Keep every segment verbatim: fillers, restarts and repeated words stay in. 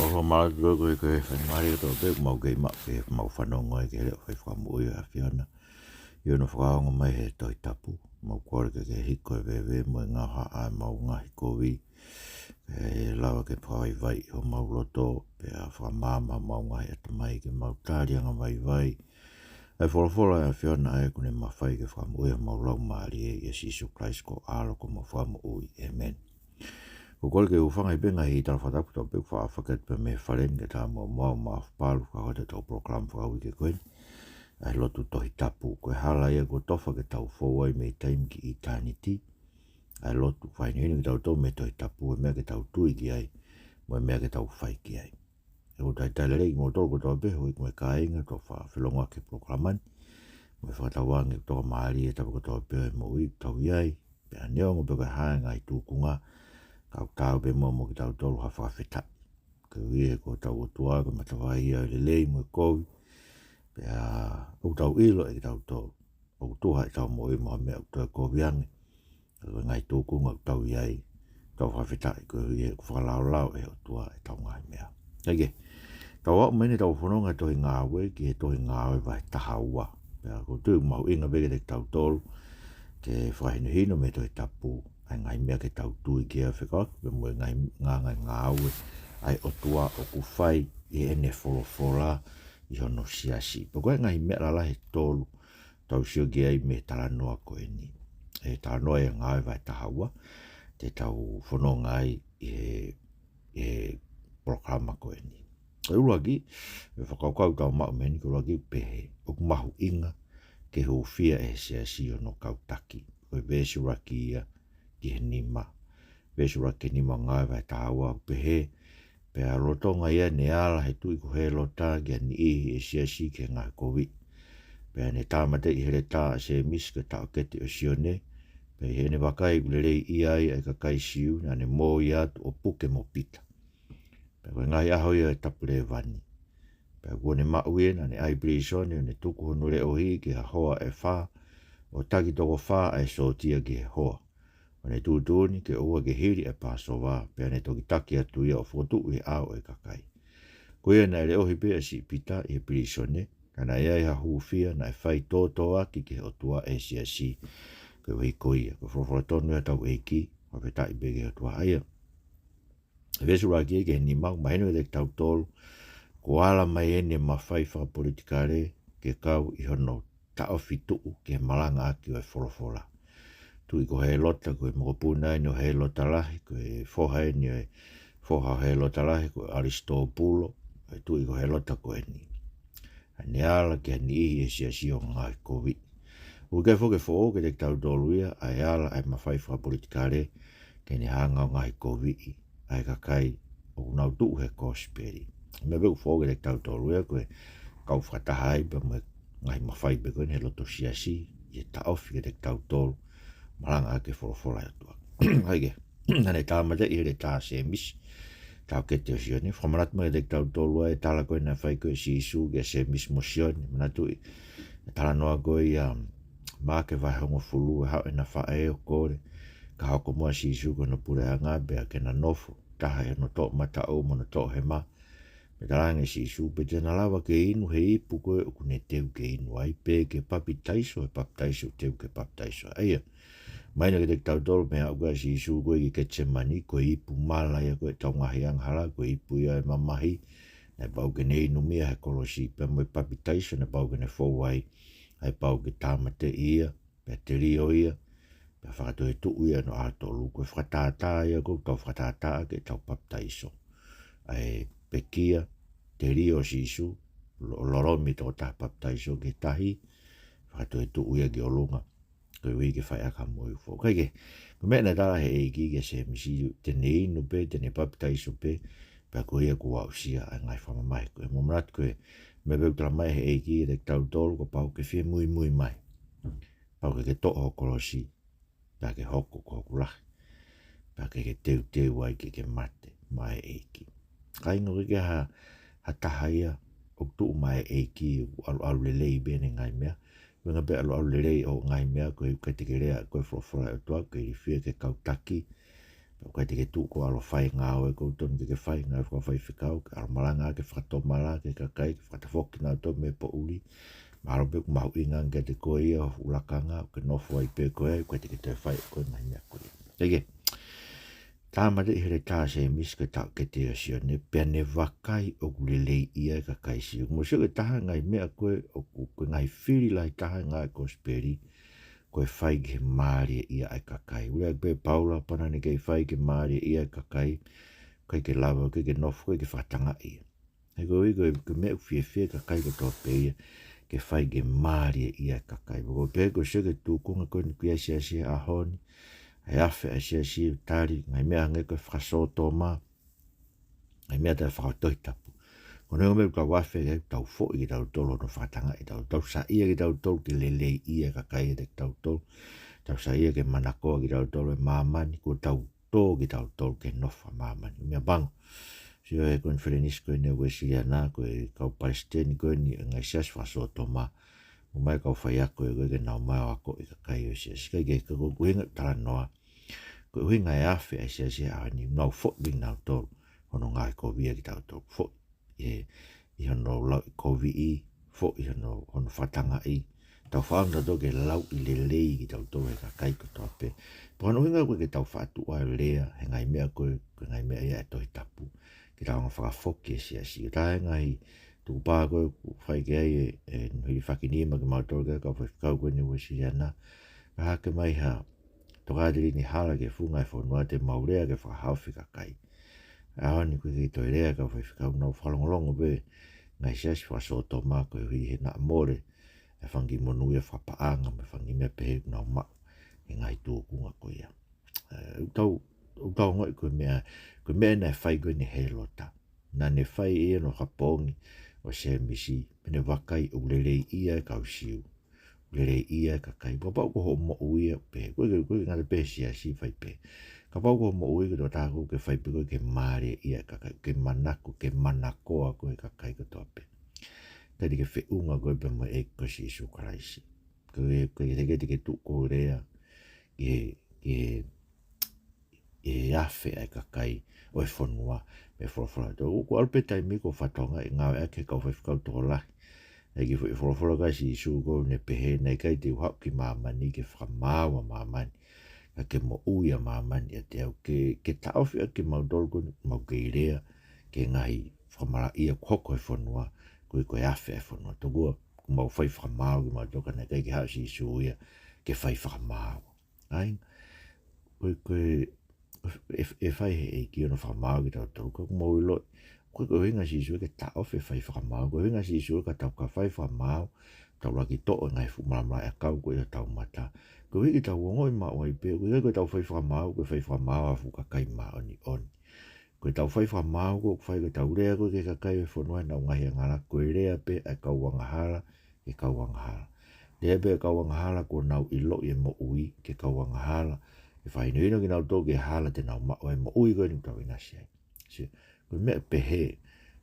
ʻOfa mālō atu ko e, ko e faingamālie kotoa pē ʻoku mau kei maʻu ke mau fanongo ai ki he leʻo fai fakamoʻui ʻa e ʻAfiona ʻi hono fakaongo mai he Tohi Tapu. Mau kole ke ke hiko e veve mo e ngaahi ʻa e mau ngaahi kovi, ke lava ke fakavaivai ʻi homau loto, pea fakamaama homau ngaahi ʻatamai ke mau tali angavaivai ʻa e folofola ʻa e ʻAfiona ʻa ia ʻoku ne mafai ke fakamoʻui homau laumālie, ʻia Sīsū Kalaisi ko ho ʻAlo ko homau Fakamoʻui. ʻĒmeni. ʻOku ou kole ke u hūfanga ʻi he ngaahi tala fakatapu kotoa pē ʻoku faʻa fakakātoa pē mei he fale ni, kae ʻatā muʻa mo au Maʻafu Palu, ka ko ʻetau polokalama fakauike ko eni, ʻa e lotu Tohi Tapu. Ko e hala ia kuo tofa ke tau fou ai mei taimi ki ʻitāniti, ʻa e lotu, fakahinohino kitautolu mei he Tohi Tapu, ʻa e meʻa ke tau tui ki ai, mo e meʻa ke tau fai ki ai. ʻOku ou talitali lelei kimoutolu kotoa pē, houʻeiki mo e kāinga, ʻoku tau faʻa felōngoaki he polokalama ni, mo e fakatauange ʻoku tokamālie e tapa kotoa pē ʻo e moʻui ʻoku tau ʻi ai, pea neongo pe ko e hā e ngaahi tūkunga, ka ʻoku taau pē muʻa mo kitautolu ha fakafetaʻi. Koeʻuhi he ko hotau ʻOtua ko e matavai ia ʻo e lelei mo e kovi, pea ʻoku tau ʻilo ʻe kitautolu ʻoku tuha ʻetau moʻui mo ha meʻa ʻoku toe kovi ange. Ka ko e ngaahi tūkunga ʻoku tau ʻi ai, tau fakafetaʻi koeʻuhi he ʻoku fakalaolao ʻe he ʻOtua ʻetau ngaahi meʻa. Kae kehe, tau aʻu mai eni ʻetau fononga he Tohi Ngāue ki he Tohi Ngāue vahe taha ua. Pea ʻoku ou tui ʻoku mahuʻinga pē kiate kitautolu ke fakahinohino mei he Tohi Tapu ʻa e ngaahi meʻa ke tau tui ki ai, fekauʻaki pea mo e ngaahi, ngaahi, ngaahi ngāue ʻa e ʻOtua ʻoku fai ʻi heʻene folofola ʻi hono siasi. Pea ko e ngaahi meʻa lalahi ʻe tolu tau sio ki ai mei he talanoa ko eni. ʻE talanoa ia Ngāue vahe taha ua, te tau fononga ai ʻi he, ʻi he polokalama ko eni. Ko e ʻuluaki, ʻa e fakakaukau ʻoku tau maʻu mei heni, ko e ʻuluaki ʻoku pehē, ʻoku mahuʻinga ke hūfia ʻe he siasi hono kau taki. Ko e veesi ʻuluaki ia ki he nima. Veesi ʻuluaki ki he nima ʻo Ngāue vahe taha ua ʻoku pehē, pea lolotonga ia ne ala ʻe he tuʻi ko Hēlota ki ha niʻihi ʻi he siasi ki he ngaahi koviʻi. Pea ne tāmateʻi heletā ʻa Sēmisi ko e taʻokete ʻo Sione, pea ʻi heʻene vakai ʻoku lelei ʻi ai ʻa e kakai Siu, naʻa ne mōia atu ʻo puke mo Pita. Pea ko e ngaahi ʻaho ia ʻo e Tapulevani. Pea kuo ne maʻu ia, naʻa ne ʻai pilīsone, ʻo ne tuku hono leʻohi ki ha hoa ʻe fā, ʻo taki toko fā ʻa e sōtia ki he hoa. ʻO ne tuʻutuʻuni ke ʻoua ke hili ʻa e Pāsova, pea ne toki taki atu ia ʻo fokotuʻu ʻi he ʻao ʻo e kakai. Ko ia naʻe leʻohi pē ʻa siʻi Pita ʻi he pilīsone, ka naʻe ʻi ai ha hūfia naʻe fai tōtōaki ki he ʻOtua ʻe he siasi. Koeʻuhi ko ia, ko e folofola tonu ia ʻa hotau ʻEiki, fakafetaʻi pē ki he ʻOtua. ʻA ia, veesi ʻuluaki ki he nima, ʻoku mahino kiate kitautolu, kuo ala mai eni e mafai fakapolitikale ke kau ʻi hono taʻofi tuʻu ki he malangaʻaki ʻo e folofola. Tuʻi ko Hēlota, ko e mokopuna eni ʻo Hēlota Lahi, ko e foha eni ʻo e foha ʻo Hēlota Lahi, ko ʻAlisitōpulo, ko e tuʻi ko Hēlota ko eni. ʻA ia ne ala ki ha niʻihi ʻi he siasi ʻo ngāue kovi. ʻOku ʻikai foki ke foʻou kiate kitautolu ia, ʻa e ala ʻa e mafai fakapolitikale ke ne hanga ʻo ngāue koviʻi ʻa e kakai ʻoku nau tuʻu he kosipeli. Meʻa pē ʻoku foʻou kiate kitautolu ia ko e kau fakataha ai pea mo e ngaahi mafai pē ko eni he loto siasi, ʻi he taʻofi kiate kitautolu malangaʻaki e folofola ʻa e ʻOtua. ʻA ia ke, naʻa ne tāmateʻi heletā ʻa Sēmisi, taʻokete ʻo Sione. Fakamanatu mai kiate kitautolu ʻa e tala ko ē naʻe fai ko ē ʻe Sīsū kia Sēmisi mo Sione. Manatuʻi e talanoa ko ia ʻia Maʻake vahe hongofulu, ʻe haʻu ʻena faʻē ʻo kole ke hoko muʻa ʻa Sīsū ki hono puleʻanga pea ke na nofo taha ʻi hono toʻomataʻu mo hono toʻohema. Pea talaange ʻe Sīsū pe te na lava ke inu he ipu ko ē ʻoku ne teu ke inu ai, pe ke papitaiso he papitaiso ʻoku teu ke papitaiso ai. ʻA ia, mahino kiate kitautolu mei he aʻu ko ē ʻa Sīsū ko ē ki Ketisemani, ko e ipu mala ia ko ē ʻetau ngaahi angahala, ko e ipu ia ʻo e mamahi naʻe pau ke ne inumia he kolosi, pea mo e papitaiso naʻe pau ke ne fou ai, ʻa ia pau ke tāmateʻi ia, pea telio ia, pea fakatoetuʻu ia ʻi hono ʻaho tolu. Ko e fakatātā ia ʻoku tau fakatātā ʻaki ʻetau papitaiso. ʻA e pekia, telio ʻo Sīsū, lo-, lolomi e tokotaha papitaiso ki he tahi, fakatoetuʻu ia ki ʻolunga, koeʻuhi ke fai ʻaki ha moʻui foʻou. Kae kehe, ko e meʻa naʻe tala ʻe he ʻEiki kia Sēmisi, te ne inu pē, te ne papitaiso pē, pea ko ia kuo aʻusia ʻa e ngaahi fakamamahi ko ē. Mou manatu ko e meʻa pē ʻoku tala mai ʻe he ʻEiki kiate kitautolu, kuo pau ke fie muimui mai. Pau ke ke toʻo ho kolosi, pea ke hoko ko hoku lahi, pea ke ke teuteu ai ke ke mate maʻa e ʻEiki. Kāinga, ʻoku ʻikai ha, ha taha ia ʻoku tuʻu maʻa e ʻEiki ʻoku ʻaluʻalu lelei pē ʻene ngaahi meʻa. Ko e ʻuhinga pē ʻaluʻalu lelei hoʻo ngaahi meʻa ko e ʻikai te ke lea ko e folofola ʻa e ʻOtua, ke ilifia ki he kau taki, Pea ʻoku ʻikai te ke tuʻu koe ʻo ʻalu ʻo fai e ngāue ʻoku totonu ke ke fai, ngāue fakafaifekau, ke ʻalu ʻo malanga, ke fakatomala, ke kakai, ke fakatafoki kinautolu mei he poʻuli. Mahalo pē ʻoku mahuʻinga ange kiate koe ia ho lakanga, ʻoku ke nofo ai pē koe, ʻoku ʻikai te ke toe fai ʻe koe e ngaahi meʻa ko ia. Kae kehe, tāmateʻi e heletā ʻa Sēmisi ki he taʻokete ʻo Sione, pea ne vakai ʻoku lelei ia e kakai Siu. Mou sio ki he taha e ngaahi meʻa ko ē ʻoku, ko e ngaahi fili lahi taha e ngāue ʻa e kosipeli, ko e fai ki he mālieʻia ʻa e kakai. ʻUluaki pē Paula, kapau naʻa ne kei fai ki he mālieʻia ʻa e kakai, ʻikai ke lava, ʻikai ke nofo, ʻikai ke fakatangaʻi ia. He koeʻuhi ko e, ko e meʻa ʻoku fiefia ai e kakai kotoa pē ia, ke fai ki he mālieʻia ʻa e kakai. Pea ko e pehē ko e sio ki he tūkunga ko eni ʻoku ʻi ai e siasi he ʻaho ni, ʻa e afe ʻa e siasi, tali ngaahi meʻa hangē ko e fakasōtoma, ngaahi meʻa taʻe faka-Tohi Tapu. Ko hono ʻuhinga ʻoku tau afe ai, tau foʻi kitautolu hono fakatangaʻi kitautolu, tau saiʻia kitautolu ke leleiʻia e kakai ʻiate kitautolu, tau saiʻia ke manakoa kitautolu ʻe māmani, kuo tau tō kitautolu ke nofo ʻa māmani. Meʻapango, sio he konifelenisi ko eni ʻa e Uēsiliana, ko e kau palesiteni ko eni ʻo e ngaahi siasi fakasōtoma, ʻomai e kau faiako ia ko ē ke nau ō mai ʻo akoʻi e kakai ʻo e siasi. Kae kehe, ka ko e ʻuhinga talanoa, ko e ʻuhinga e afe ʻa e siasi he ʻaho ni, nau foʻi kinautolu hono ngaohikovia kitautolu. Foʻi ʻi he, ʻi hono lauʻikoviʻi, foʻi ʻi hono, hono fakatangaʻi. Tau fakaʻamu kitautolu ke lauʻi lelei kitautolu he kakai kotoa pē. Pea ko hono ʻuhinga ko ē ke tau faʻa tuʻu ʻo lea he ngaahi meʻa ko ē, ko e ngaahi meʻa ia ʻa e Tohi Tapu, ke tau hanga ʻo fakafoki e siasi. Ko e taha e ngaahi tukupā ko ē ʻoku fai ki ai e, e hilifaki nima kimautolu ki he kau faifekau ko eni ʻa e Uēsiliana. Ka hake mai ha tokāteline hala ki he funga e fonua, te mau lea ke fakahaofi e kakai. ʻAho ni ʻoku ʻikai ke toe lea e kau faifekau, nau fakalongolongo pē e ngaahi siasi fakasōtoma koeʻuhi he naʻa mole e fanga kiʻi monūʻia fakapaʻanga mo e fanga kiʻi meʻa pehē ʻoku nau maʻu he ngaahi tūkunga ko ia. Ē, ʻoku tau, ʻoku tau ongoʻi ko e meʻa, ko e meʻa naʻe fai ko eni ʻe Hēlota. Naʻa ne fai ʻe ia hono fakapoongi ʻo Sēmisi, pea ne vakai ʻoku leleiʻia e kau Siu, leleiʻia e kakai. Kapau ko hoʻo moʻui ia pē, ʻoku ʻikai, ʻoku ʻikai ngata pē he siasi fai pē. Kapau ko hoʻo moʻui ko e tokotaha ʻoku ke fai pē koe ke mālieʻia e kakai, ke manako, ke manakoa koe he kakai kotoa pē, ʻikai te ke feʻunga koe pea mo e ʻEiki ko Sīsū Kalaisi. Ko e, ko e, ʻikai te ke, te ke tuʻu koe ʻo lea ki he, ki he, ʻi he afe ʻa e kakai ʻo e fonua mei he folofola. Tau, ʻoku ʻalu pē taimi ko e fatongia ʻe ngāueʻaki ʻe he kau faifekau tokolahi ʻa e kiʻi foʻi folofola ʻa Sīsū ko ē naʻe pehē, naʻe ʻikai te u haʻu ki māmani ke fakamaau ʻa māmani, ka ke moʻui ʻa māmani ʻiate au. Ke, ke taʻofi ʻaki kimautolu ko eni ʻoku mau kei lea ki he ngaahi fakamalaʻia ʻoku hoko he fonua, ko e, ko e afe ʻa e fonua. Tokua ʻoku mau fai fakamaau kimautolu, ka naʻe ʻikai ke haʻu ʻa Sīsū ia ke fai fakamaau. ʻA ia, ko e, ko e, ʻe, ʻe fai ʻe he ʻEiki hono fakamaau kitautolu, ka ʻoku mou ʻiloʻi, ʻoku ʻikai ko e ʻuhinga ʻa Sīsū ia ke taʻofi e fai fakamaau. Ko e ʻuhinga ʻa Sīsū ia ka tau ka fai fakamaau, tau laki toʻo e ngaahi fuʻu malamala ʻakau ko ē ʻi hotau mata, koeʻuhi ke tau ongoʻi maʻu ai pē, ʻoku ʻikai ko ʻetau fai fakamaau ko e fai fakamaau ʻa e fuʻu kakai māʻoniʻoni. Ko ʻetau fai fakamaau ko ē ʻoku fai ko ʻetau lea ko ē ki he kakai ʻo e fonua ʻi heʻenau ngaahi angahala, ko e lea pē ʻa e kau angahala ki he kau angahala. Lea pē ʻa e kau angahala kuo nau ʻiloʻi e moʻui ki he kau angahala, ke fakahinohino kinautolu ki he hala te nau maʻu ai e moʻui ko eni ʻoku tau ʻinasi ai. Sio, ko e meʻa pehē,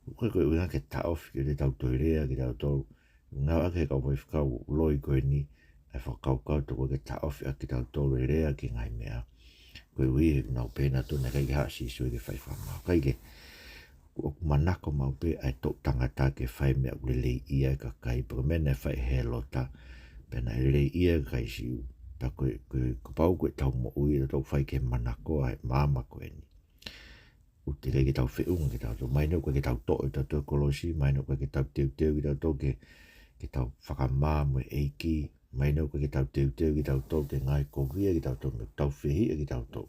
ʻoku ʻikai ko e ʻuhinga ke taʻofi, ke te tau toe lea kitautolu, ngāueʻaki ʻe he kau faifekau loi ko eni ʻa e fakakaukau tokua ke taʻofi ʻaki kitautolu e lea ki he ngaahi meʻa, koeʻuhi he ʻoku nau pehē nautolu naʻe ʻikai ke haʻu ʻa Sīsū ia ke fai fakamaau. Kae kehe, ʻoku manako maʻu pē ʻa e toʻu tangata ke fai e meʻa ʻoku leleiʻia ai e kakai, pea ko e meʻa naʻe fai ʻe Hēlota, pea naʻe leleiʻia ai e kakai Siu. Pea ko e, ko e, kapau ko ʻetau moʻui ʻoku tau fai ki he manakoa ʻa e maama ko eni, ʻoku teʻeki ke tau feʻunga kitautolu. Mahino ʻoku ʻikai ke tau toʻo ʻe tautolu e kolosi, mahino ʻoku ʻikai ke tau teuteu kitautolu ke, ke tau fakamā mo e ʻEiki, mahino ʻoku ʻikai ke tau teuteu kitautolu ke ngaohikovia kitautolu, mo tau fehiʻa kitautolu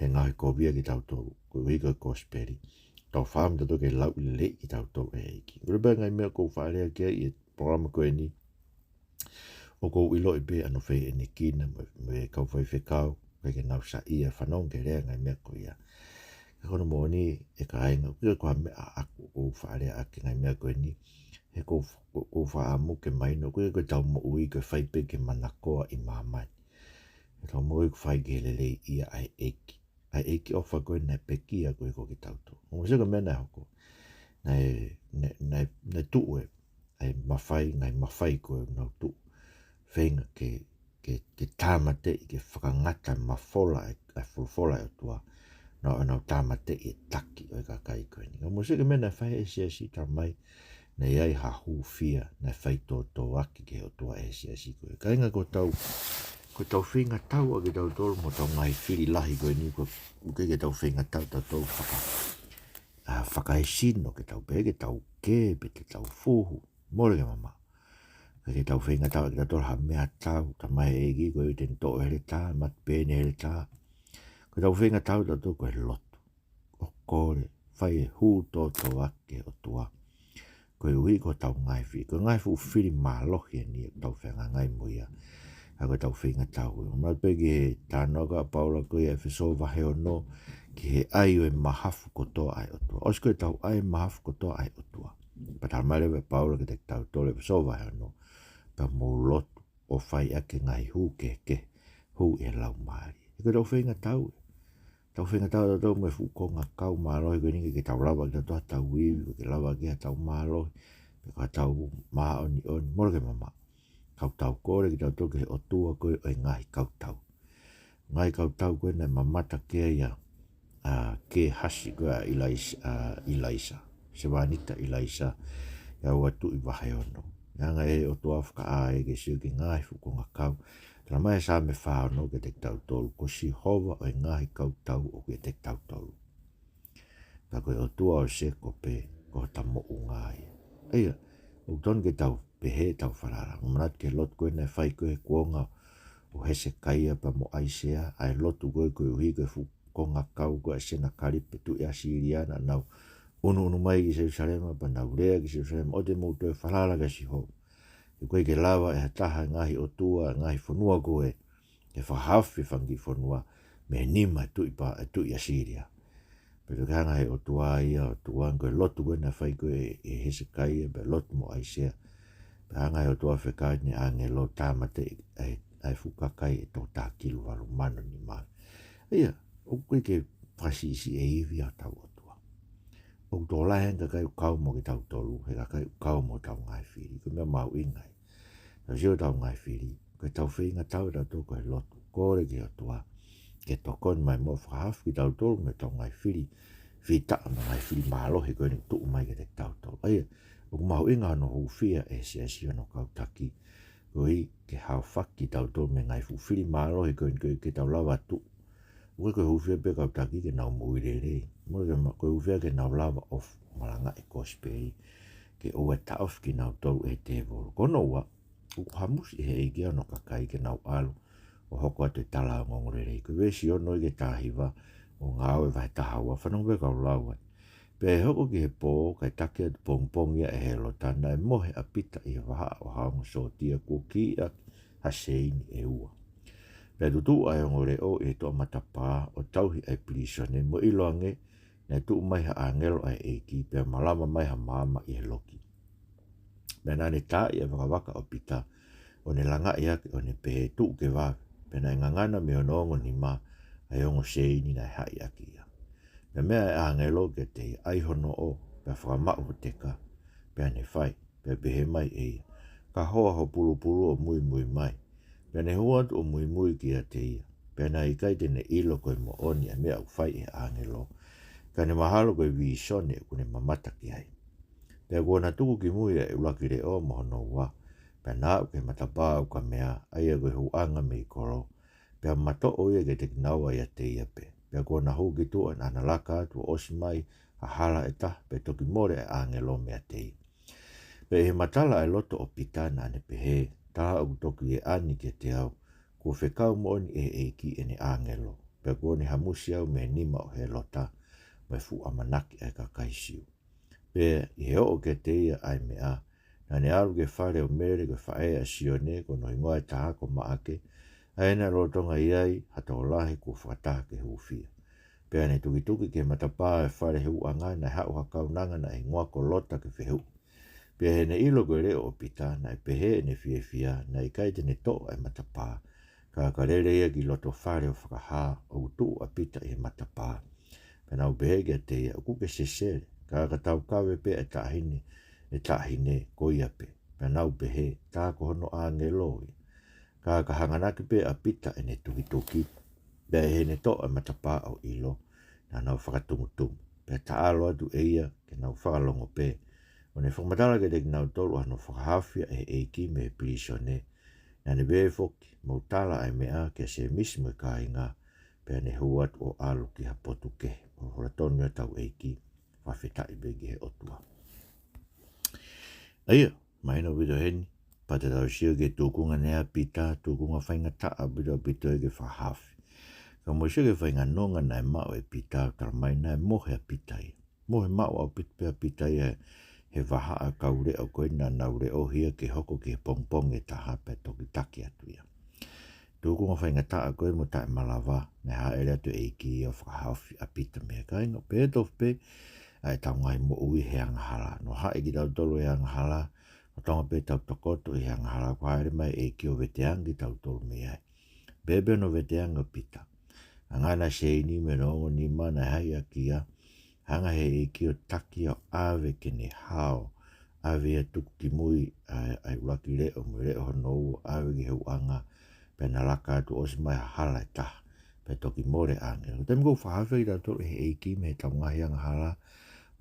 he ngaohikovia kitautolu koeʻuhi ko e kosipeli. Tau fakaʻamu kitautolu ke lauʻi lelei kitautolu ʻe he ʻEiki. Ko e pē ngaahi meʻa ʻoku ou faʻa lea ki ai ʻi he polokalama ko eni, ʻoku ou ʻiloʻi pē ʻa hono fehiʻanekina mo, mo e kau faifekau, ʻikai ke nau saiʻia fanongo ki he lea ngaahi meʻa ko ia. Ka ko hono moʻoni, ʻe kāinga, ʻoku ʻikai ko ha meʻa ʻaʻaku ʻoku ou faʻa lea ʻaki e ngaahi meʻa ko eni, he ʻoku ou, ʻoku ou fakaʻamu ke mahino, ʻoku ʻikai ko ʻetau moʻui ke fai pē ki he manakoa ʻi māmani. ʻEtau moʻui ʻoku fai ki he leleiʻia ʻa e ʻEiki. ʻA e ʻEiki ʻofa ko ē naʻe pekia koeʻuhi ko kitautolu. Mou sio ki he meʻa naʻe hoko. Naʻe, naʻe, naʻe, naʻe tuʻu e, ʻa e mafai, ngaahi mafai ko ē ʻoku nau tuʻu. Feinga ke, ke, ke tāmateʻi, ke fakangata e mafola ʻa e, ʻa e folofola ʻa e ʻOtua. Naʻa nau tāmateʻi e taki ʻo e kakai ko eni. Ka mou sio ki he meʻa naʻe fai ʻe he siasi, talamai naʻe ʻi ai ha hūfia naʻe faitōtōaki ki he ʻOtua ʻe he siasi ko ē. Kāinga, ko ʻetau, ko ʻetau feingatau ʻa kitautolu mo ʻetau ngaahi fili lahi ko eni, ko, ʻoku ʻikai ke tau feingatau tautolu faka, ʻa, fakaesino ke tau pehē ke tau kē pe te tau fuhu. Mole ke mamaʻo. ʻIkai ke tau feingatau ʻa kitautolu ha meʻatau, talamai ʻe he ʻEiki ko e te ne toʻo e heletā, mate pē ʻene heletā. Ko ʻetau feingatau tautolu ko e lotu, ʻo kole, fai e hū tōtōaki ki he ʻOtua. Koeʻuhi ko ʻetau ngaahi fili, ko e ngaahi fuʻu fili mālohi eni ʻoku tau fehangahangai mo ia. Ka ko ʻetau feingatau. ʻOmai pē ki he talanoa ʻa Paula ko ia ʻi ʻEfesō vahe ono, ki he ʻai ʻo e mahafu kotoa ʻa e ʻOtua. ʻOsi ko ē ʻetau ʻai e mahafu kotoa ʻa e ʻOtua, pea talamai leva ʻe Paula kiate kitautolu ʻi ʻEfesō vahe ono, pea mou lotu ʻo fai ʻaki e ngaahi hū kehekehe, hū ʻi he Laumālie. He ko ʻetau feingatau, ʻetau feingatau tautolu mo e fuʻu kongakau mālohi ko eni, ʻikai ke tau lava ʻe kitautolu ha tau ivi, ʻikai ke lava ʻe kitautolu ha tau mālohi, pe ko ha tau māʻoniʻoni, mole ke mamaʻo. Ka ʻoku tau kole kitautolu ki he ʻOtua ko ē ʻo e ngaahi kautau. Ngaahi kautau ko ē naʻe mamata ki ai ʻa, ʻa Kēhasi ko ē ʻa ʻIlaisa, ʻa ʻIlaisa, sevāniti ʻa ʻIlaisa, ʻi he Ua Tuʻi vahe ono. Naʻe hanga ʻe he ʻOtua ʻo fakaʻā ia ke sio ki he ngaahi fuʻu kongakau. Talamai ʻe Saame fā ono kiate kitautolu, ko Sihova ʻo e ngaahi kautau ʻoku ʻiate kitautolu. Pea ko e ʻOtua ʻo Sēkope ko hota moʻunga ia. ʻA ia, ʻoku totonu ke tau pehē ʻetau falala. Mou manatu ki he lotu ko ē naʻe fai ko ē he kuonga ʻo Hesekaia pea mo ʻAisea, ʻa e lotu ko ē koeʻuhi ko e fuʻu kongakau ko ē ʻa Senakalipe tuʻi ʻAsīlia naʻa nau ʻunuʻunu mai ki Selusalema, pea nau lea ki Selusalema, ʻoua te mou toe falala kia Sihova. He ʻoku ʻikai ke lava ʻe ha taha e ngaahi ʻotua, ngaahi fonua ko ē, ke fakahaofi e fanga kiʻi fonua mei he nima e tuʻi pa, e tuʻi ʻAsīlia. Pea toe hanga ʻe he ʻOtua ia, ʻOtua, ko e lotu ko ē naʻe fai ko ē ʻe, ʻe Hesekaia, pea lotu mo ʻAisea. Pea hanga ʻe he ʻOtua ʻo fekau ʻene ʻāngelo ʻo tāmateʻi ʻa e, ʻa e fuʻu kakai ʻe toko taha kilu valu mano nima. ʻA ia, ʻoku ʻikai ke fakasiʻisiʻi e ivi ʻa hotau ʻOtua. ʻOku tokolahi e kakai ʻoku kau mo kitautolu, he kakai ʻoku kau mo hotau ngaahi fili. Ko e meʻa mahuʻinga ia. Tau sio ki hotau ngaahi fili, ko ʻetau feingatau ʻatautolu ko e lotu, kole ki he ʻOtua ke tokoni mai muʻa ʻo fakahaofi kitautolu mei heʻetau ngaahi fili fitaʻa mo e ngaahi fili mālohi ko eni ʻoku tuʻu mai kiate kitautolu. ʻA ia, ʻoku mahuʻinga hono hūfia ʻe he siasi hono kau taki, koeʻuhi ke haofaki kitautolu mei he ngaahi fuʻu fili mālohi ko eni koeʻuhi ke tau lava ʻo tuʻu. ʻOku ʻikai ko e hūfia pē kau taki ke nau moʻui lelei. Mole ke ma-, ko e hūfia ke nau lava ʻo f-, malangaʻi e kosipeli, ke ʻoua ʻe taʻofi kinautolu ʻe he tēvolo. Ko hono ua, ʻoku hamusi ʻe he ʻEiki ʻa hono kakai ke nau ʻalu ʻo hoko atu e tala ʻo e ongoongolelei. Ko e veesi ono ki he taha hiva ʻo Ngāue vahe taha ua, fanongo pē kau lau ai. Pea ʻi he hoko ki he pō, kae taki atu pongipongi ia ʻe Hēlota, naʻe mohe ʻa Pita ʻi he vahaʻa ʻo ha ongo sōtia kuo kiʻi ʻaki ha seini ʻe ua. Pea tutuʻu ʻa e ongo leʻo ʻi he toʻa matapā ʻo tauhi ʻa e pilīsone, mo ʻiloange naʻe tuʻu mai ha ʻāngelo ʻa e ʻEiki, pea malama mai ha maama ʻi he loki. Pea naʻa ne taaʻi ʻa e vakavaka ʻo Pita, ʻo ne langaʻi ʻaki, ʻo ne pehē, Tuʻu ke vave. Pea naʻe ngangana mei hono ongo nima ʻa e ongo seini naʻe haʻi ʻaki ia. Pea meʻa ʻa e ʻāngelo kiate ia, ʻAi ho noʻo, pea fakamaʻu ho teka. Pea ne fai, pea pehē mai ʻe ia, Ka hoa ho pulupulu ʻo muimui mai. Pea ne hū atu ʻo muimui kiate ia. Pea naʻe ʻikai te ne ʻilo ko e moʻoni ʻa e meʻa ʻoku fai ʻe he ʻāngelo, ka ne mahalo ko e vīsone ʻoku ne mamata ki ai. Pea kuo na tuku ki mui ʻa e ʻuluaki leʻo mo hono ua, pea na aʻu ki he matapā ʻo Kamea, ʻa ia ko e huʻanga mei kolo, pea matoʻo ia kiate kinaua ʻiate ia pē. Pea kuo na hū ki tuʻa, naʻa na laka atu ʻo ʻosi mai ha hala ʻe taha, pea toki mole ʻa e ʻāngelo meiate ia. Pea ʻi he matala ʻa e loto ʻo Pita naʻa ne pehē, Tā ʻoku toki ʻe ʻani kiate au, kuo fekau moʻoni ʻe he ʻEiki ʻene ʻāngelo, pea kuo ne hamusi au mei he nima ʻo Hēlota, mo e fuʻu ʻamanaki ʻa e kakai Siu. Pea ʻi he oʻo kiate ia ʻa e meʻa, naʻa ne ʻalu ki he fale ʻo Mele ko e faʻē ʻa Sione, ko hono hingoa ʻe taha ko Maʻake, ʻa ia naʻe lolotonga ʻi ai ha tokolahi kuo fakataha ke hūfia. Pea ne tukituki ki he matapā ʻo e fale huʻanga, naʻe haʻu ha kaunanga naʻe hingoa ko Lota ke fehuʻi. Pea ʻi heʻene ʻilo ko e leʻo ʻo Pita, naʻe pehē ʻene fiefia, naʻe ʻikai te ne toʻo ʻa e matapā, ka ka lele ia ki loto fale ʻo fakahā, ʻoku tuʻu ʻa Pita ʻi he matapā. Pea nau pehē kiate ia, ʻOku ke sesele, ka ka taukave pē ʻa e taʻahine, ʻe taʻahine, ko ia pē. Pea nau pehē, Tā ko hono ʻāngelo ia. Ka ka hanganaki pē ʻa Pita ʻene tukituki, pea ʻi heʻene toʻo ʻa e matapā ʻo ʻilo, ʻa ʻenau fakatumutumu. Pea taʻalo atu ʻe ia ke nau fakalongo pē. ʻO ne fakamatala kiate kinautolu ʻa hono fakahaofi ʻe he ʻEiki mei he pilīsone. Naʻa ne pehē foki, mou tala ʻa e meʻa kia Sēmisi mo e kāinga, pea ne hū atu ʻo ʻalu ki ha potu kehe. Mo hola tonu ia ʻetau ʻEiki, fakafetaʻi pē ki he ʻOtua. ʻA ia, mahino ʻaupito heni, pea te tau sio ki he tūkunga naʻe ʻa Pita, tūkunga faingataʻa ʻaupito ʻaupito ia ke fakahaofi. Ka mou sio ki he faʻahinga nonga naʻe maʻu ʻe Pita, talamai naʻe mohe ʻa Pita ia. Mohe maʻu ʻaupito pē ʻa Pita ia he vahaʻa kau leʻo ko ē naʻa nau leʻohi ia ke hoko ki he pongipongi ʻe taha pea toki taki atu ia. Tūkunga faingataʻa ko ē mo taʻemalava, naʻe hāʻele atu e ʻEiki ia ʻo fakahaofi ʻa Pita mei he kāinga. Pea tofu pē ʻa ʻetau ngaahi moʻui he angahala. Naʻe haʻi kitautolu he angahala, ʻo tonga pē tau tokoto ʻi he angahala, kuo hāʻele mai e ʻEiki ʻo veteange kitautolu mei ai. Pea pehē hono veteange ʻo Pita. Hanga ʻe he seini mei hono ongo nima naʻe haʻi ʻaki ia, hanga ʻe he ʻEiki ʻo taki ia ʻo ʻave ke ne hao, ʻave ia tuku ki mui ʻa e, ʻa e ʻuluaki leʻo mo e leʻo hono ua, ʻave ki he uʻanga, pea na laka atu ʻosi mai ha hala ʻe taha, pea toki mole ʻa e ʻāngelo. Taimi ko ē ʻoku fakahaofi kitautolu ʻe he ʻEiki mei heʻetau ngaahi angahala,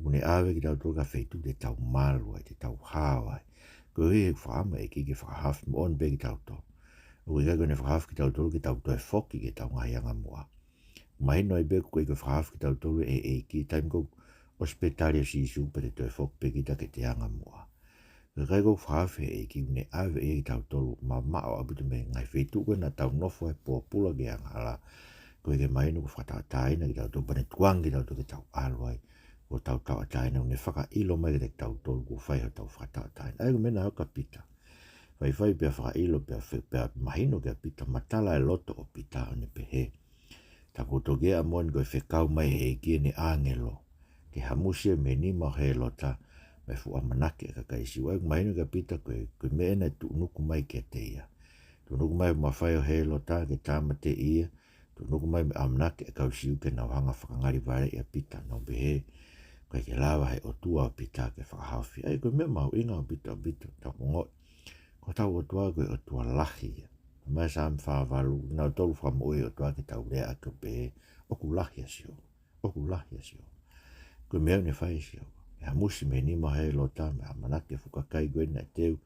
ʻoku ne ʻave kitautolu ki ha feituʻu te tau malu ai, te tau hao ai. Koeʻuhi he fakaʻamu e ʻEiki ke fakahaofi moʻoni pē kitautolu. ʻOku ʻikai ko ʻene fakahaofi kitautolu ke tau toe foki ki heʻetau ngaahi angamuʻa. Mahino ai pē ko e fakahaofi kitautolu ʻe he ʻEiki, taimi ko ē ʻosi pē tali ʻa Sīsū pea te toe foki pē kita ki heʻete angamuʻa. Ka ʻikai, ko e fakahaofi ʻe he ʻEiki ʻoku ne ʻave ia kitautolu mamaʻo ʻaupito mei he ngaahi feituʻu ko ē naʻa tau nofo ai pōpula ki he angahala. Koeʻuhi ke mahino kuo fakatauʻatāina kitautolu, pea ne tukuange kitautolu ke tau ʻalu ai. Kuo tau tauʻatāina, ʻoku ne fakaʻilo mai kiate kitautolu kuo fai hotau fakatauʻatāina. ʻA ia ko e meʻa naʻe hoko kia Pita. Faifai pea fakaʻilo, pea fe-, pea mahino kia Pita, matala e loto ʻo Pita ʻo ne pehē, tā kuo toki ʻa moʻoni ko e fekau mai ʻe he ʻEiki ʻene ʻāngelo ke hamusi ia mei he nima ʻo Hēlota mo e fuʻu ʻamanaki ʻa e kakai Siu. ʻA ia ʻoku mahino kia Pita ko e, ko e meʻa ena naʻe tuʻunuku mai kiate ia. Tuʻunuku mai mafai ʻo Hēlota ke tāmateʻi ia, tuʻunuku mai mo e ʻamanaki ʻa e kau Siu ke nau hanga ʻo fakangalivaleʻi ʻa Pita, nau pehē, ʻoku ʻikai ke lava ʻe he ʻOtua ʻo Pita ke fakahaofi. ʻA ia ko e meʻa mahuʻinga ʻaupito ʻaupito, tau ongoʻi ko hotau ʻOtua ko e ʻOtua lahi ia. Mai Saame fā valu, naʻa tau fakamoʻui e ʻOtua ke tau lea ʻaki ʻo pehē, ʻoku lahi ʻa Sihova, ʻoku lahi ʻa Sihova. Ko e meʻa ʻoku ne fai ʻe Sihova. ʻE hamusi mei he nima ʻo Hēlota mo e ʻamanaki ʻa e fuʻu kakai ko ē naʻe teu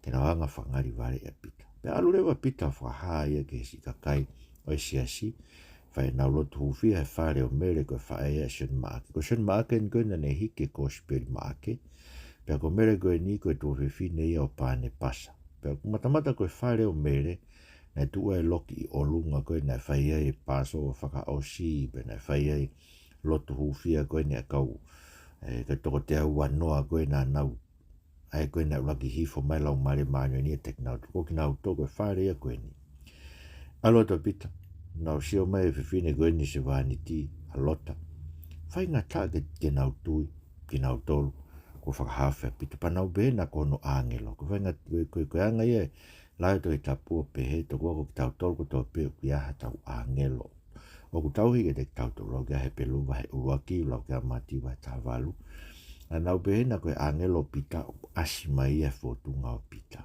ke nau hanga ʻo fakangalivaleʻi ʻa Pita. Pea ʻalu leva ʻa Pita ʻo fakahā ia ki he siʻi kakai ʻo e siasi, fai ʻenau lotu hūfia he fale ʻo Mele ko e faʻē ʻa Sione Maʻake. Ko Sione Maʻake eni ko ē naʻa ne hiki e Kosipeli Maʻake. Pea ko Mele ko eni ko e tuofefine ia ʻo Panepasa. Pea ʻoku matamata ko e fale ʻo Mele, naʻe tuʻu ai e loki ʻi ʻolunga ko ē naʻe fai ai e Pāsova fakaʻosi, pea naʻe fai ai e lotu hūfia ko eni ʻa e kau, e, kau toko teau uanoa ko ē naʻa nau, ʻa ē ko ē naʻe ʻuluaki hifo mai e Laumālie Māʻoniʻoni ʻiate kinautolu. Ko kinautolu ko e fale ia ko eni. ʻAlu atu ʻa Pita, nau sio mai e fefine ko eni sevāniti, ʻa Lota. Faingataʻa ke, ke nau tui, kinautolu, kuo fakahaofi ʻa Pita. Pea nau pehē naʻa ko hono ʻāngelo. Ko e fainga-, ko e, ko e, ko e anga ia e lau ʻa e Tohi Tapu ʻo pehē, tokua ko kitautolu kotoa pē ʻoku ʻi ai haʻatau ʻāngelo. ʻOku tauhi kiate kitautolu, lau ki ai Hepelū vahe ʻuluaki, lau ki ai Mātiu vahe taha valu. Naʻa nau pehē naʻa ko e ʻāngelo ʻo Pita ʻoku ʻasi mai ia he fōtunga ʻo Pita.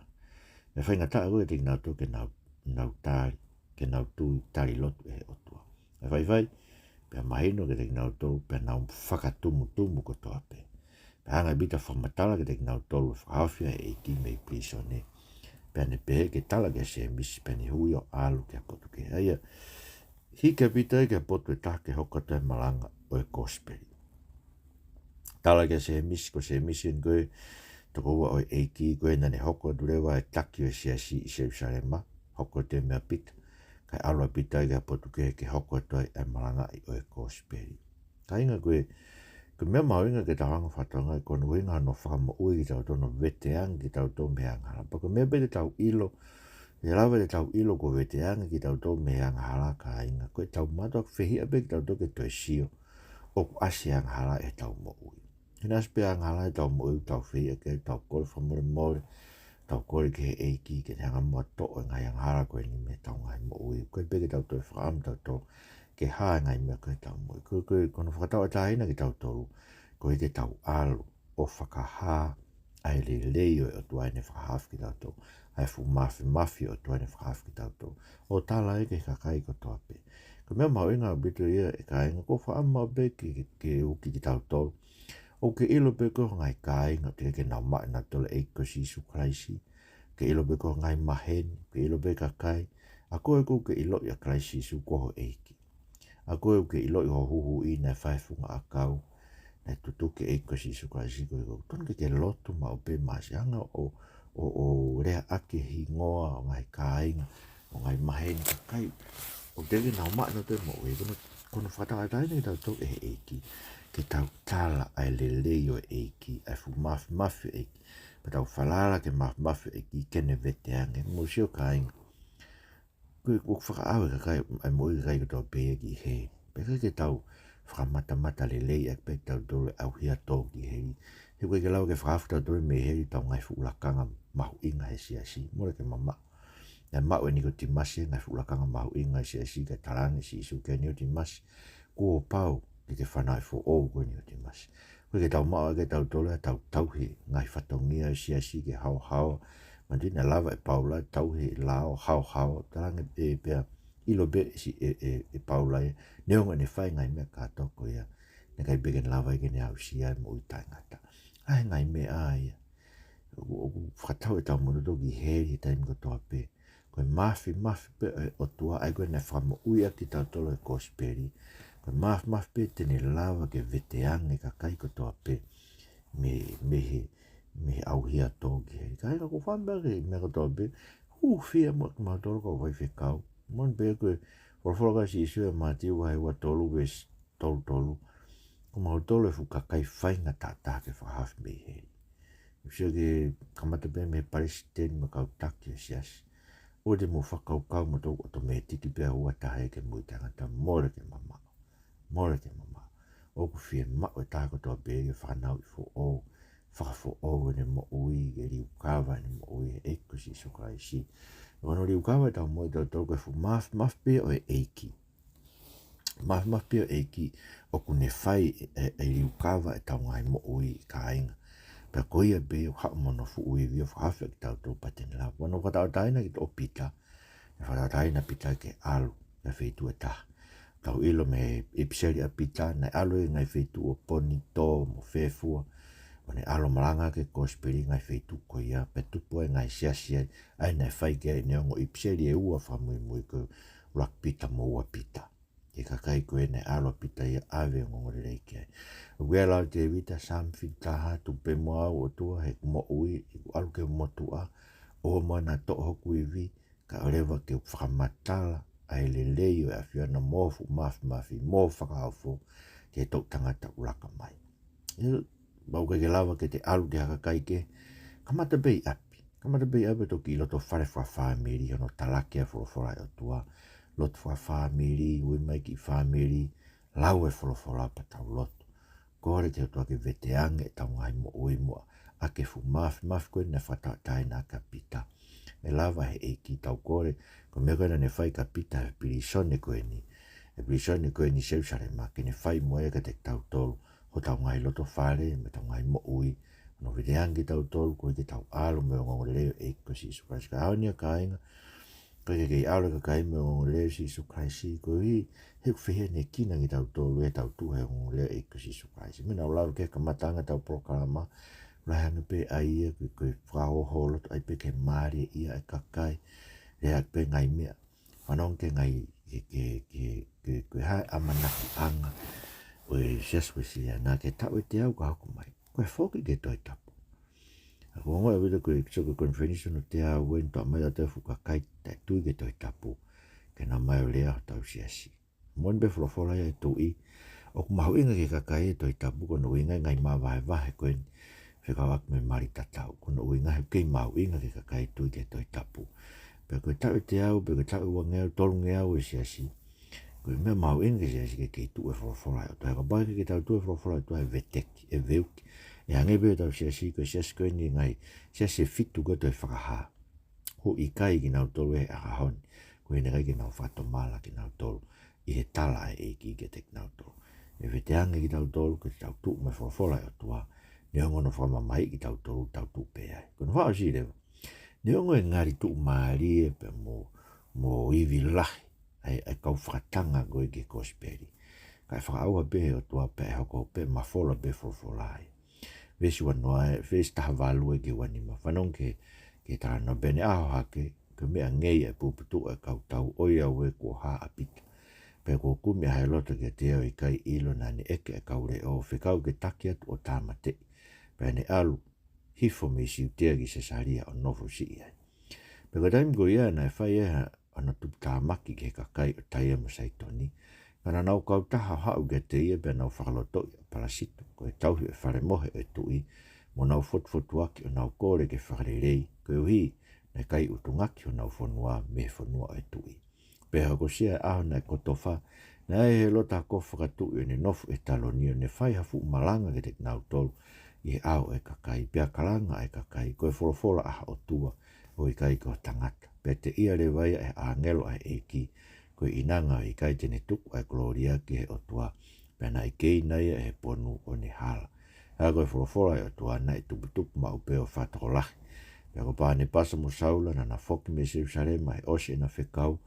Meʻa faingataʻa ko ē kiate kinautolu ke nau, nau tali, ke nau tui tali lotu ʻe he ʻOtua. Meʻa faifai, pea mahino kiate kinautolu, pea nau fakatumutumu kotoa pē. Pea hanga ʻe Pita ʻo fakamatala kiate kinautolu e fakahaofi ʻa e ʻEiki mei pilīsone. Pea ne pehē ke tala kia Sēmisi, pea ne hū ia ʻo ʻalu ki ha potu kehe. ʻA ia, hiki ʻa Pita ia ki ha potu ʻe taha ke hoko atu ai e malanga ʻo e Kosipeli. Tala kia Sēmisi, ko Sēmisi eni ko e tokoua ʻo e ʻEiki ko ē naʻa ne hoko atu leva e taki ʻo e siasi ʻi Selūsalema, hoko atu ia meia Pita, kae ʻalu ʻa Pita ia ki ha potu kehe ke hoko atu ai e malangaʻi ʻo e Kosipeli. Kāinga, ko e, ko e meʻa mahuʻinga ke tau hanga ʻo fakatokangaʻi, ko hono ʻuhinga hono fakamoʻui kitautolu, hono veteange kitautolu mei he angahala. Pea ko e meʻa pē te tau ʻilo, ʻe lava te tau ʻilo kuo veteange kitautolu mei he angahala, kāinga, ko ʻetau mātuʻaki fehiʻa pē kitautolu ke toe sio ʻoku ʻasi e angahala ʻi heʻetau moʻui. He naʻe ʻasi pē angahala ʻi heʻetau moʻui, tau fehiʻa ki ai, tau kole fakamolemole, tau kole ki he ʻEiki ke ne hanga muʻa ʻo toʻo e ngaahi angahala ko eni mei heʻetau ngaahi moʻui. ʻOku ʻikai pē ke tau toe fakaʻamu tautolu ke hā e ngaahi meʻa ko ē ʻi heʻetau moʻui. Ko, ko, ko hono fakatauʻatāina kitautolu, koeʻuhi ke tau ʻalu ʻo fakahā ʻa e lelei ʻo e ʻOtua ʻi heʻene fakahaofi kitautolu, ʻa e fuʻu māfimafi ʻo e ʻOtua ʻi heʻene fakahaofi kitautolu, ʻo tala ia ki he kakai kotoa pē. Ko e meʻa mahuʻinga ʻaupito ia ʻe kāinga, ʻoku ou fakaʻamu pē ke, ke, ke uki kitautolu. ʻOku ke ʻilo pē ko e ngaahi kāinga, teʻeki ke nau maʻu ʻe nautolu e ʻEiki ko Sīsū Kalaisi. Ke ʻilo pē ko e ngaahi maheni, ke ʻilo pē kakai. ʻA koe ʻoku ke ʻiloʻi ʻa Kalaisi Sīsū ko ho ʻEiki. ʻA koe ʻoku ke ʻiloʻi ho huhuʻi naʻe fai he funga ʻakau, naʻe tutuki e ʻEiki ko Sīsū Kalaisi ko e ʻEiki. Tonu ke ke lotu maʻu pē, masiʻi ange ʻo, ʻo, ʻo leaʻaki e hingoa ʻo e ngaahi kāinga, ʻo e ngaahi maheni, kakai ʻoku teʻeki ke nau maʻu ʻe nautolu e moʻui. Ko hono, ko hono fakatauʻatāina kitautolu ʻe he ʻEiki, ke tau tala ʻa e lelei ʻo e ʻEiki, ʻa e fuʻu māfimafi ʻo e ʻEiki, pea tau falala ki he māfimafi ʻo e ʻEiki ke ne veteange. Mou sio kāinga, ko e, ʻoku fakaʻau e kakai, ʻa e moʻui e kakai kotoa pē ia ki heli. Pea ʻikai ke tau fakamatamata lelei ʻaki pē kitautolu e ʻauhia tō ki heli. He ʻoku ʻikai ke lava ke fakahaofi kitautolu mei heli ʻetau ngaahi fuʻu lakanga mahuʻinga he siasi. Mole ke mamaʻo. Naʻe maʻu ʻe Nikotīmasi e ngaahi fuʻu lakanga mahuʻinga he siasi, kae talaange ʻe Sīsū kia Nikotīmasi, kuo pau ke ke fanauʻi foʻou koe Nikotīmasi. ʻOku ʻikai ke tau maʻu ʻaki ʻe tautolu ʻetau tauhi e ngaahi fatongia ʻo e siasi ke haohaoa. Manatuʻi naʻe lava ʻe Paula ʻo tauhi e lao haohaoa, talaange pē pea ʻilo pē ʻe Si-, ʻe, ʻe, ʻe Paula ia, neongo ʻene fai e ngaahi meʻa kātoa ko ia, naʻe ʻikai pē ke ne lava ia ke ne aʻusia e moʻui taʻengata. ʻA e ngaahi meʻa ia ʻoku, ʻoku fakatau ʻetau motu ki heli he taimi kotoa pē. Ko e māfimafi pē ʻo e ʻOtua, ʻa ia ko ē naʻe fakamoʻui ʻaki kitautolu he kosipeli. Ko e māfimafi pē te ne lava ke veteange e kakai kotoa pē mei, mei he, mei he ʻauhia tō ki heli. Kāinga, ʻoku ou fakaʻamu pē ki he meʻa kotoa pē, hūfia muʻa kimautolu kau faifekau. Moʻoni pē ko e folofola ʻa Sīsū ʻia Mātiu vahe ua tolu veesi tolu tolu. Ko mautolu e fuʻu kakai faingataʻa taha ke fakahaofi mei heli. Sio ki he kamata pē mei he palesiteni mo e kau taki ʻo e siasi. ʻOua te mou fakakaukau moutolu ʻotomētiki pē ʻa e ua taha ia ke moʻui taʻengata. Mole ke mamaʻo. Mole ke mamaʻo. ʻOku fiemaʻu ʻe he taha kotoa pē ia ke fanauʻi foʻou, fakafoʻou ʻene moʻui, ke liukava ʻene moʻui he ʻEiki ko Sīsū Kalaisi. Ko hono liukava ʻetau moʻui ʻatautolu ko e fuʻu māfimafi pē ia ʻo e ʻEiki. Māfimafi pē ia ʻo e ʻEiki ʻoku ne fai e, e, e liukava ʻetau ngaahi moʻui kāinga. Pea ko ia pē ʻoku haʻu mo hono fuʻu ivi ʻo fakahaofi kitautolu pea te ne lava. Ko hono fakatauʻatāina ki he toʻo Pita, naʻe fakatauʻatāina Pita ke ʻalu ki ha feituʻu ʻe taha. Tau ʻilo mei he ʻipiseli ʻa Pita, naʻe ʻalu ia ki he ngaahi feituʻu ʻo Ponitō mo Fefua, ʻo ne ʻalu ʻo malanga ʻaki e kosipeli he ngaahi feituʻu ko ia, pea tupu ai e ngaahi siasi ai, ʻa ia naʻe fai ki ai ʻene ongo ʻipiseli ʻe ua fakamuimui ko e ʻUluaki Pita mo Ua Pita. Ki he kakai ko ē naʻe ʻalu ʻa Pita ia ʻo ʻave e ongoongolelei ki ai. ʻOku ʻi ai e lao ʻa Tēvita, Saame fitu taha, tuku pē muʻa au ʻOtua he ʻeku moʻui, ʻeku ʻalu ki he motuʻa, ʻoua muʻa naʻa toʻo hoku ivi, kae ʻoua leva ke u fakamatala ʻa e lelei ʻo e ʻAfiona mo ho fuʻu māfimafi mo ho fakaofo ki he toʻutangata ʻoku laka mai. ʻE, ʻoku ʻikai ke lava ke te ʻalu ki ha kakai kehe, kamata pē ʻi ʻapi. Kamata pē ʻi ʻapi, toki ʻi loto fale fakafāmili, hono talaki ʻa e folofola ʻa e ʻOtua. Lotu fakafāmili, ui mai e kiʻi fāmili, lau e folofola pea tau lotu. Kole ki he ʻOtua ke veteange ʻetau ngaahi moʻui muʻa ʻaki e fuʻu māfimafi ko ē naʻe fakatauʻatāina ʻaki ʻa Pita. ʻE lava ʻe he ʻEiki, tau kole, ko e meʻa ko ē naʻa ne fai kia Pita he pilīsone ko eni, he pilīsone ko eni ʻi Selusalema, ke ne fai mo ia kiate kitautolu, hotau ngaahi loto fale, mo ʻetau ngaahi moʻui, hono veteange kitautolu, koeʻuhi ke tau ʻalu mo e ongoongolelei ʻo e ʻEiki ko Sīsū Kalaisi. Ka ʻaho ni ʻa kāinga, ʻoku ʻikai ke kei ʻalu e kakai mo e ongoongolelei ʻo Sīsū Kalaisi, koeʻuhi he ʻoku fehiʻanekina kitautolu ʻi heʻetau tuʻu he ongoongolelei ʻo e ʻEiki ko Sīsū Kalaisi. Meʻa naʻa ku lave ki ai he kamataʻanga ʻetau polokalama, lahi ange pē ʻa ia ko e, ko e fakaoholoto ai pē ke mālieʻia e kakai, lea pē ngaahi meʻa fanongo ki he ngaahi, ki he, ki he, ki he, ki he, ko e hā e ʻamanakiʻanga ʻo e Siasi Uēsiliana ki he taʻu ʻe teau ka hoko mai. Ko e foki ki he Tohi Tapu. ʻOku ou ongoʻi ʻaupito ko e, sio ki he konifelenisi hono teau eni, toʻo mai ʻa e fuʻu kakai taʻetui ki he Tohi Tapu ke nau ō mai ʻo lea hotau siasi. Moʻoni pē folofola ia ʻa e Tuʻi, ʻoku mahuʻinga ki he kakai e Tohi Tapu, ko hono ʻuhinga e ngaahi mavahevahe ko eni fekauʻaki mo e mali tatau. Ko hono ʻuhinga he ʻoku kei mahuʻinga ki he kakai e tui ki he Tohi Tapu. Pea ko e taʻu ʻe teau, pe ko e taʻu ʻe uangeau, tolungeau e siasi, ko e meʻa mahuʻinga ki he siasi ke kei tuʻu e folofola ʻa e ʻOtua. He kapau ʻe ʻikai ke tau tuʻu e folofola ʻa e ʻOtua, ʻe veteki, ʻe veuki. ʻE hangē pē ʻetau siasi, ko e siasi ko eni e ngaahi siasi ʻe fitu ko ē toe fakahā. Kuo ʻikai kinautolu he ʻaho ni, koeʻuhi he naʻe ʻikai ke nau fakatomala kinautolu ʻi he tala ʻa e ʻEiki kiate kinautolu. ʻE veteange kitautolu ke tau tuʻu mo e folofola ʻa e ʻOtua, neongo hono fakamamahiʻi kitautolu, tau tuʻu pē ai. Ko hono fakaʻosi leva, neongo e ngali tuʻumālie pea mo, mo ivi lahi ʻa e, ʻa e kau fakatanga ko ē ki he kosipeli. Kae fakaʻauha pē he ʻOtua pea ʻe hoko pē mafola pē folofola ia. Veesi uanoa, veesi taha valu ki he uanima. Fanongo ki he, ki he talanoa. Pea ne ʻaho hake, ko e meʻangei ʻa e puputuʻu ʻa e kau tau, ʻoiauē kuo hā ʻa Pita. Pea kuo kumi ʻa Hēlota kiate ia ʻo ʻikai ʻilo naʻa ne ʻeke ʻa e kau leʻo, ʻo fekau ke taki atu ʻo tāmateʻi. Pea ne ʻalu hifo mei Siutea ki Sesalia ʻo nofo siʻi ai. Pea ko e taimi ko ia naʻe fai ai ha, hano tuputāmaki ki he kakai ʻo Taia mo Saitoni, ka naʻa nau kautaha ʻo haʻu kiate ia pea nau fakalotoʻi ʻa Palasito, ko e tauhi ʻo e fale mohe ʻo e tuʻi, mo nau fotufotuaki ʻo nau kole ke fakalelei, koeʻuhi naʻe ʻikai ʻutungaki honau fonua mei he fonua ʻo e tuʻi. Pea hokosia e ʻaho naʻe kotofa, naʻe ʻi ai ʻa Hēlota ha kau fakatuʻi ʻo ne nofo ʻi Taloni, ʻo ne fai ha fuʻu malanga kiate kinautolu ʻi he ʻao ʻo e kakai, pea kalanga ʻa e kakai, ko e folofola ʻa ha ʻotua, ʻo ʻikai ko ha tangata. Pea teʻia leva ia ʻe he ʻāngelo ʻa e ʻEiki, ko e ʻinanga ʻo ʻikai te ne tuku ʻa e kolōlia ki he ʻOtua, pea naʻe keina ia ʻe he ponu ʻo ne hala. Ka ko e folofola ʻa e ʻOtua naʻe tuputupu maʻu pē ʻo fakatokolahi. Pea ko Panepasa mo Saula naʻa na foki mei Selusalema ʻi he ʻosi ʻena fekau,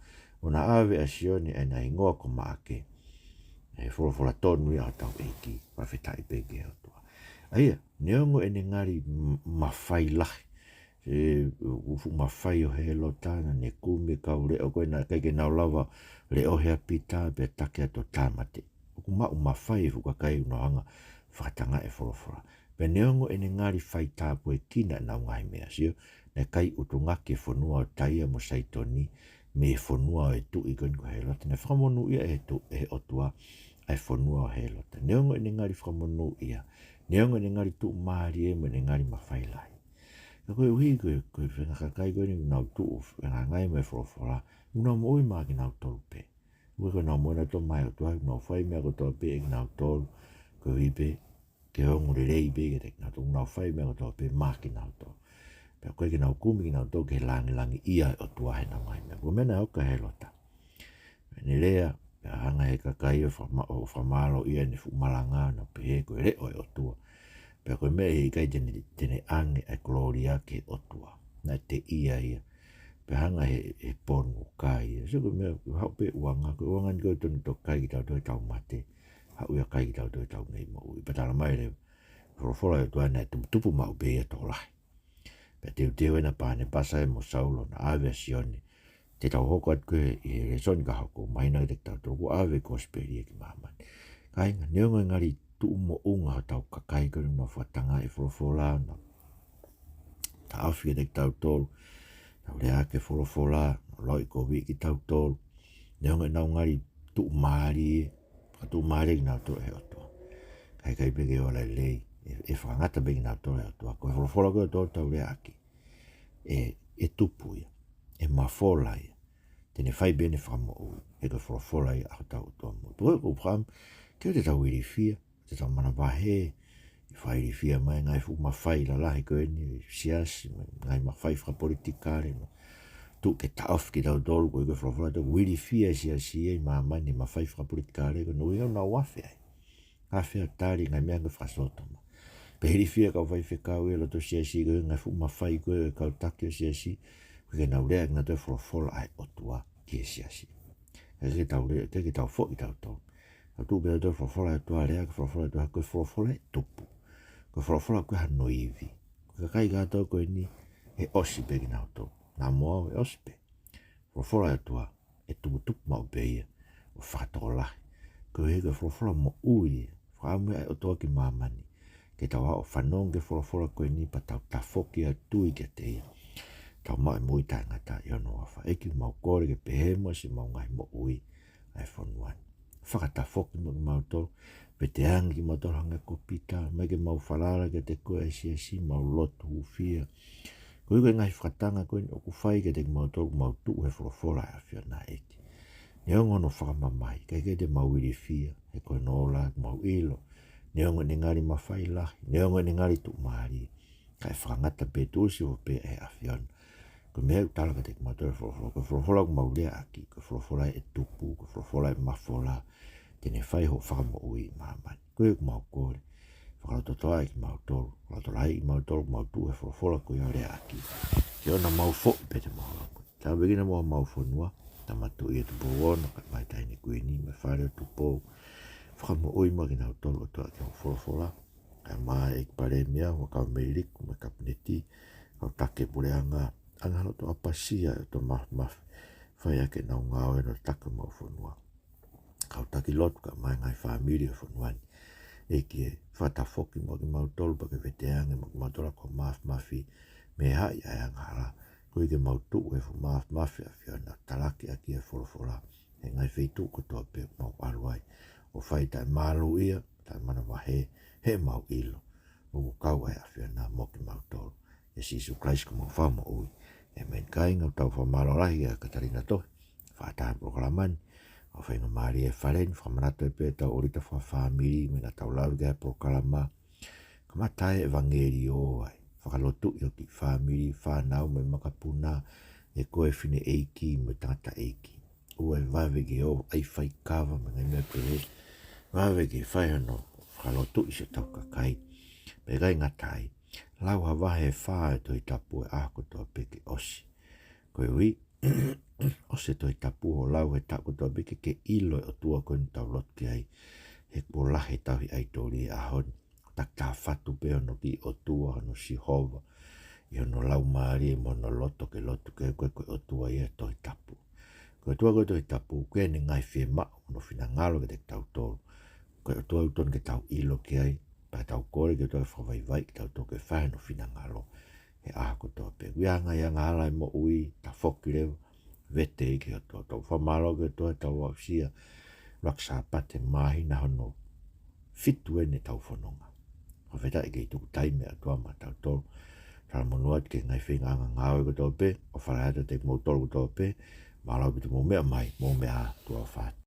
ʻo na ʻave ʻa Sione ʻa ʻena hingoa ko Maʻake. ʻE folofola tonu ia ʻa hotau ʻEiki, fakafetaʻi pē ki he ʻOtua. ʻA ia, neongo ʻene ngali m-, mafai lahi, ʻe, ʻū fuʻu mafai ʻo Hēlota, naʻa ne kumi e kau leʻo ko ē naʻe ʻikai ke nau lava leʻohi ʻa Pita, pea taki atu ʻo tāmateʻi. ʻOku maʻu mafai e fuʻu kakai ʻoku nau hanga ʻo fakatangaʻi e folofola. Pea neongo ʻene ngali faitāpuekina ʻenau ngaahi meʻa, sio, naʻe ʻikai ʻutungaki e fonua ʻo Taia mo Saitoni mei he fonua ʻo e tuʻi ko eni ko Hēlota. Naʻe fakamonūʻia ʻe he tu-, ʻe he ʻOtua ʻa e fonua ʻo Hēlota. Neongo ʻene ngali fakamonūʻia, neongo ʻene ngali tuʻumālie mo ʻene ngali mafai lahi. Ka koeʻuhi ko e, ko e faʻahinga kakai ko eni ʻoku nau tuʻu fehangahangai mo e folofola, ʻoku nau moʻui maʻa kinautolu pē. ʻOku ʻikai ko ʻenau moʻui ʻa kinautolu maʻa e ʻOtua, ʻoku nau fai e meʻa kotoa pē ʻe kinautolu, koeʻuhi pē ke ongo lelei pē kiate kinautolu, ʻoku nau fai e meʻa kotoa pē maʻa kinautolu. Pea ʻoku ʻikai ke nau kumi kinautolu ki he langilangiʻia ʻo e ʻOtua heʻenau ngaahi meʻa. Ko e meʻa naʻe hoko kia Hēlota. Pea ne lea, pea hanga ʻe he kakai ʻo fakama-, ʻo fakamālōʻia ʻene fuʻu malanga, ʻo pehē ko e leʻo ʻo e ʻOtua. Pea ko e meʻa ʻe ʻikai te ne, te ne ʻange ʻa e kolōlia ki he ʻOtua. Naʻe teʻia ia. Pea hanga ʻe he, he ponu ʻo kai ia. Sio, ko e meʻa, haʻu pē ʻuhinga, ko e ʻuhinga ni ko e tonu toki kai kitautolu ʻi heʻetau mate. Haʻu ia ʻo kai kitautolu ʻi heʻetau ngaahi moʻui. Pea talamai leva, folofola ʻa e ʻOtua naʻe tuputupu maʻu pē ia tokolahi. Pea teuteu ʻena ʻa Panepasa mo Saula ʻo na ʻave ʻa Sione. Te tau hoko atu ko ē ʻi he lēsoni ka hoko, mahino kiate kitautolu kuo ʻave e kosipeli ia ki māmani. Kāinga, neongo e ngali tuʻu moʻunga hotau kakai ko eni ʻoku nau fakatangaʻi e folofola, ʻoku nau taʻofi kiate kitautolu, nau lea ʻaki e folofola, nau lauʻikoviʻi kitautolu. Neongo ʻenau ngali tuʻumālie, fakatuʻumālie kinautolu ʻe he ʻOtua. Ka ʻe ʻikai pē ke ola lelei, ʻe, ʻe fakangata pē kinautolu ʻe he ʻOtua. Ko e folofola ko ē ʻoku tau lea ʻaki, ʻe, ʻe tupu ia, ʻe mafola ia. Te ne fai pē ʻene fakamoʻui, he ko e folofola ia ʻa hotau ʻOtua moʻui. Pea ko e ʻuhinga, ke ʻoua te tau ilifia, te tau manavahē, ʻi he fakailifia mai e ngaahi fuʻu mafai lalahi ko eni ʻa e siasi, mo e ngaahi mafai fakapolitikale, mo tuku ke taʻofi kitautolu, koeʻuhi ko e folofola ʻoku ilifia e siasi ia ʻi māmani ʻe he mafai fakapolitikale, koeʻuhi ʻoku nau afe ai. Afe ʻo tali e ngaahi meʻa ko ē fakasōtoma. Pea ilifia e kau faifekau ʻi loto siasi ko e ngaahi fuʻu mafai ko ē ʻo e kau taki ʻo e siasi, ʻoku ʻikai ke nau lea ʻaki kinautolu e folofola ʻa e ʻOtua ki he siasi. ʻIkai ke tau lea, ʻikai ke tau foʻi kitautolu. Tau tuʻu pē ʻo tau folofola ʻa e ʻOtua, lea ʻaki e folofola ʻa e ʻOtua, ko e folofola ʻe tupu. Ko e folofola ʻoku ʻikai hano ivi. Ko e kakai kātoa ko eni ʻe ʻosi pē kinautolu. Naʻa mo au ʻe ʻosi pē. Folofola ʻa e ʻOtua ʻe tuputupu maʻu pē ia ʻo fakatokolahi. Koeʻuhi ko e folofola moʻui ia. Fakaʻamu ʻa e ʻOtua ki māmani ke tau ō ʻo fanongo ki he folofola ko eni pea tau tafoki ʻo tui kiate ia. Tau maʻu e moʻui taʻengata ʻi hono huafa. ʻEiki, mau kole ke pehē muʻa siʻemau ngaahi moʻui ʻa e fonua ni. Fakatafoki muʻa kimautolu, pea te angi kimautolu hangē ko Pita, ʻomai ke mau falala kiate koe ʻa e siasi, mau lotu hūfia. Koeʻuhi ko e ngaahi fakatanga ko eni ʻoku fai kiate kimautolu, mau tuʻu he folofola ʻa e ʻAfiona, ʻEiki. Neongo hono fakamamahi, ka ʻikai te mau ilifia, he ko hono ola ʻoku mau ʻilo. Neongo ʻene ngali mafai lahi, neongo ʻene ngali tuʻumālie, ka ʻe fakangata pē, tuʻusi hifo pē ʻe he ʻAfiona. Ko e meʻa ʻoku tala kiate kimautolu ʻe he folofola, ko e folofola ʻoku mau lea ʻaki, ko e folofola ʻe tupu, ko e folofola ʻe mafola, te ne fai hoʻo fakamoʻui ʻi māmani. Ko ia ʻoku mau kole, fakalototoʻa kimautolu, fakalotolahiʻi kimautolu, mau tuʻu he folofola ko ia ʻo lea ʻaki. Ke ʻoua naʻa mau foʻi pea te mau lau. Tāpuekina muʻa homau fonua, Tama Tuʻi ʻo Tupou Ono, kae ʻumaʻā e Taʻahine Kuini, mo e Fale ʻo Tupou, fakamoʻui mo kinautolu ʻOtua ʻaki hoʻo folofola. Kae ʻumaʻā e ʻEiki Palēmia, mo e kau Meiliku, mo e Kapineti, kau taki puleʻanga, angahala ʻoku ʻapasia ʻOtua Māfimafi, fai ʻaki ʻenau ngāue ʻo tataki homau fonua. Kau taki lotu kae ʻumaʻā e ngaahi fāmili ʻo e fonua ni. ʻEiki ē, fakatafoki mo kimautolu pea ke vete ange mo kimautolu ʻaki hoʻo māfimafi mei he haʻi ʻa e angahala. Koeʻuhi ke mau tuʻu he fuʻu māfimafi ʻa e ʻAfiona, talaki ʻaki e folofola he ngaahi feituʻu kotoa pē ʻoku mau ʻalu ai, ʻo fai taʻemālō ia, taʻemanavahē, he ʻoku mau ʻilo ʻoku kau ʻa e ʻAfiona mo kimautolu. ʻIa Sīsū Kalaisi ko homau Fakamoʻui. ʻĒmeni. Kāinga, ʻoku tau fakamālō lahi ʻia Katalina Tohi, fakataha polokalama ni. ʻOku faingamālie e Fale ni, fakamanatu pē ʻetau ʻōlita fakafāmili, meʻa naʻa tau lave ki ai he polokalama. Kamata e ʻevangeliō ai. Fakalotuʻi hoʻo kiʻi fāmili, fānau mo e makapuna, ʻa koe fineʻeiki mo e tangataʻeiki. ʻOua ʻe vave ke ō ʻo ʻai faikava mo e ngaahi meʻa pehē. Vave ke fai hano fakalotuʻi siʻotau kakai. Pea ʻikai ngata ai, lau ha vahe ʻe fā ʻo e Tohi Tapu he ʻaho kotoa pē ke ʻosi. Koeʻuhi, ʻosi e Tohi Tapu hoʻo lau he taʻu kotoa pē ke ke ʻilo e ʻOtua ko eni ʻoku tau lotu ki ai. He kuo lahi e tauhi ʻaitoli he ʻaho ni. Takitaha fatu pē hono kiʻi ʻotua, hono Sihova, ʻi hono laumālie mo hono loto ke lotu ki ai, ko e, ko e ʻOtua ia ʻo e Tohi Tapu. Ko e ʻOtua ko ē ʻo e Tohi Tapu, ko ʻene ngaahi fiemaʻu mo hono finangalo kiate kitautolu. Ko e ʻOtua ʻoku totonu ke tau ʻilo ki ai, pea tau kole ki he ʻOtua ke fakavaivaiʻi kitautolu ke fai hono finangalo he ʻaho kotoa pē. ʻOku ʻi ai e ngaahi angahala ʻo e moʻui, tafoki leva, vete ki he ʻOtua. Tau fakamālō ki he ʻOtua heʻetau aʻusia ʻuluaki Sāpate māhina hono fitu ʻeni ʻetau fononga. Fakafetaʻi ke tuku taimi ʻa e ʻOtua maʻatautolu. Talamonū atu ki he ngaahi feingaʻanga ngāue kotoa pē, ʻofa lahi atu kiate kimoutolu kotoa pē, mālō ʻaupito hoʻomou meʻa mai, mou meʻa ā, tuʻa ʻofa atu.